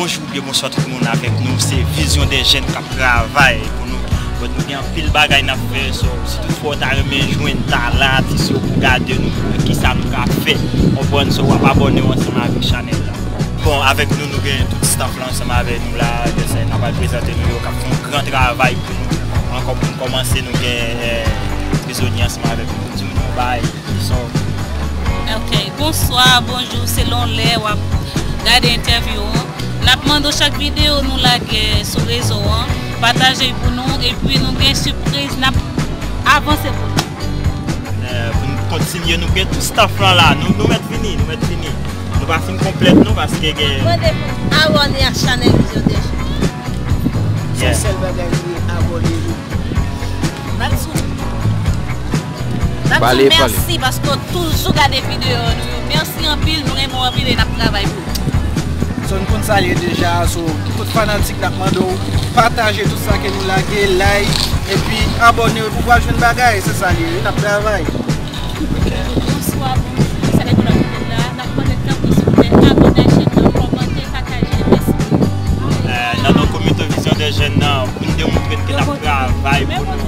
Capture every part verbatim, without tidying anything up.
Bonjou oubyen bonswa tout moun, avèk nou se Vision des Jeunes k ap travay pou nou. Bon, nou gen anpil bagay n ap fè, so, si toutfwa w ta renmen jwenn talan atis yo pou gade nou, pou wè kisa nou ka fè, konprann, so, w ap abòne w ansanm avèk chanèl la. Bon, avèk nou, nou gen tout staff la ansanm avèk nou la, n ap al prezante nou yo k ap fè yon gran travay pou nou. Ankò pou n kòmanse, nou gen eh, prizonye ansanm avèk nou. Di nou yon bagay. So, Ok, bonswa, bonjou, selon lè w ap gade entèvyou an. N ap mande w chak videyo nou lage sou rezo an, pataje l pou nou, epi nou gen sipriz, n ap avanse pou nou. Eh, pou nou kontinye, nou gen tout staff lan la. Nou, nou mèt fini, nou mèt fini. Nou pa fin konplèt non, paske gen Mande pou abòne ak chanèl Vision des Jeunes. Se yon sèl bagay li ye, abòne nou. N ap di w, n ap di w mèsi paske w toujou gade videyo nou yo. Mèsi anpil, nou renmen w anpil e n ap travay pou ou. So, nou konn sa l ye deja, so, tout fanatik n ap mande w pataje tout sa ke nou lage, like, epi abòne pou w al jwenn bagay, se sa l ye, wi, n ap travay. Bonswa, bonjou, sa depann nan kote n la. N ap mande tanpri silvouplè abòne ak chèn nan, kòmante, pataje, mèsi. Eh, nan non komite Vision des Jeunes nan, pou n demontre n ke n ap travay pou nou.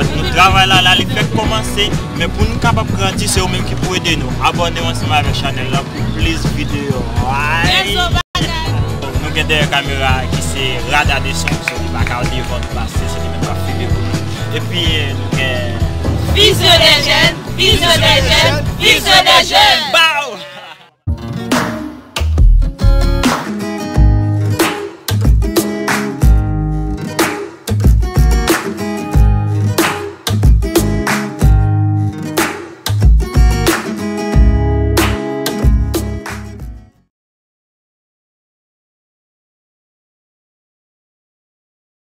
Paske nou travay la, la, li fèk kòmanse, men pou nou kapab grandi, se ou menm ki pou ede nou. Abòne w ansanm avèk chanèl la pou plis videyo. Ay! Rezo bagay. Nou gen dèyè kamera ki se Rada de son, so li pa ka devan nou pase, se li menm k ap filme pou nou. Epi eh, nou gen Vision des Jeunes, Vision des Jeunes, Vision des Jeunes.